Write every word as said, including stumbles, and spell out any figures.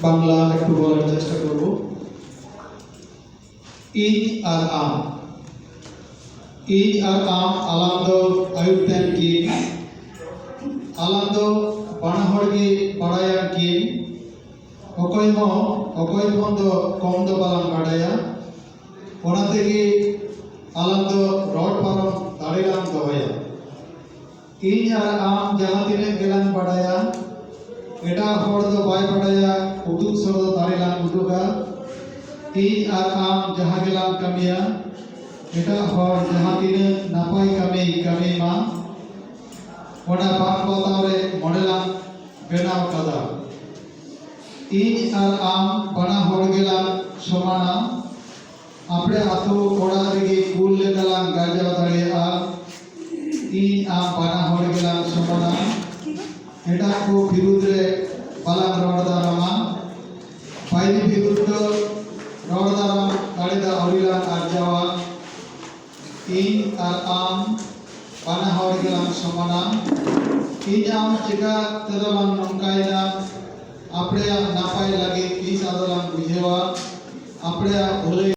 ᱵᱟᱝᱞᱟ ᱮᱠᱴᱩ ᱵᱚᱞᱟᱨ ᱪᱮᱥᱴᱟ ᱠᱚᱨᱵᱚ᱾ ᱤᱧ ᱟᱨ ᱟᱢ, ᱤᱧ ᱟᱨ ᱟᱢ ᱟᱞᱟᱝ ᱫᱚ ᱟᱹᱭᱩᱨ ᱛᱮᱱ ᱠᱤᱱ, ᱟᱞᱟᱝ ᱫᱚ ᱵᱟᱱᱟ ᱦᱚᱲ ᱜᱮ ᱵᱟᱲᱟᱭᱟᱱ ᱠᱤᱱ, ᱚᱠᱚᱭ ᱦᱚᱸ ᱚᱠᱚᱭ ᱠᱷᱚᱱ ᱫᱚ ᱠᱚᱢ ᱫᱚ ᱵᱟᱞᱟᱝ ᱵᱟᱰᱟᱭᱟ᱾ ᱚᱱᱟ ᱛᱮᱜᱮ ᱟᱞᱟᱝ ᱫᱚ ᱨᱚᱲ ᱯᱟᱨᱚᱢ ᱫᱟᱲᱮ ᱞᱟᱝ ᱫᱚᱦᱚᱭᱟ᱾ ᱤᱧ ᱟᱨ ᱟᱢ ᱡᱟᱦᱟᱸ ᱛᱤᱱᱟᱹᱜ ᱜᱮᱞᱟᱝ ᱵᱟᱰᱟᱭᱟ, ᱮᱴᱟᱜ ᱦᱚᱲ ᱫᱚ ᱵᱟᱭ ᱵᱟᱰᱟᱭᱟ, ᱩᱫᱩᱜ ᱥᱚᱫᱚᱨ ᱫᱟᱲᱮ ᱞᱟᱝ ᱩᱫᱩᱜᱟ᱾ ᱤᱧ ᱟᱨ ᱟᱢ ᱡᱟᱦᱟᱸ ᱜᱮᱞᱟᱝ ᱠᱟᱹᱢᱤᱭᱟ, ᱮᱴᱟᱜ ᱦᱚᱲ ᱡᱟᱦᱟᱸ ᱛᱤᱱᱟᱹᱜ ᱱᱟᱯᱟᱭ ᱠᱟᱹᱢᱤ ᱠᱟᱹᱢᱤ ᱢᱟ, ᱚᱱᱟ ᱵᱟᱝ ᱵᱟᱛᱟᱣ ᱨᱮ ᱢᱚᱱᱮ ᱞᱟᱝ ᱵᱮᱱᱟᱣ ᱠᱟᱫᱟ᱾ ᱤᱧ ᱟᱨ ᱟᱢ ᱵᱟᱱᱟ ᱦᱚᱲ ᱜᱮᱞᱟᱝ ᱥᱚᱢᱟᱱᱟ᱾ ᱟᱯᱲᱮ ᱟᱛᱳ ᱚᱲᱟᱜ ᱨᱮᱜᱮ ᱠᱩᱞ ᱞᱮᱠᱟᱞᱟᱝ ᱜᱟᱨᱡᱟᱣ ᱫᱟᱲᱮᱭᱟᱜᱼᱟ᱾ ᱤᱧ ᱟᱢ ᱵᱟᱱᱟ ᱦᱚᱲ ᱜᱮᱞᱟᱝ ᱥᱚᱢᱟᱱᱟ᱾ ᱮᱴᱟᱜ ᱠᱚ ᱵᱤᱨᱩᱫᱽ ᱨᱮ ᱵᱟᱞᱟᱝ ᱨᱚᱲ ᱫᱟᱨᱟᱢᱟ᱾ ᱵᱟᱭᱨᱤ ᱵᱤᱨᱩᱫᱽ ᱫᱚ ᱨᱚᱲ ᱫᱟᱨᱟᱢ ᱫᱟᱲᱮ ᱫᱚ ᱟᱹᱣᱨᱤ ᱞᱟᱝ ᱟᱨᱡᱟᱣᱟ᱾ ᱤᱧ ᱟᱨ ᱟᱢ ᱵᱟᱱᱟ ᱦᱚᱲ ᱜᱮᱞᱟᱝ ᱥᱚᱢᱟᱱᱟ᱾ ᱤᱧ ᱟᱢ ᱪᱮᱠᱟ ᱛᱮᱫᱚ ᱞᱟᱝ ᱱᱚᱝᱠᱟᱭᱮᱱᱟ? ᱟᱯᱲᱮᱭᱟᱜ ᱱᱟᱯᱟᱭ ᱞᱟᱹᱜᱤᱫ ᱛᱤᱥ ᱟᱫᱚ ᱞᱟᱝ ᱵᱩᱡᱷᱟᱹᱣᱟ? ᱟᱯᱲᱮᱭᱟᱜ ᱵᱷᱟᱹᱞᱟᱹᱭ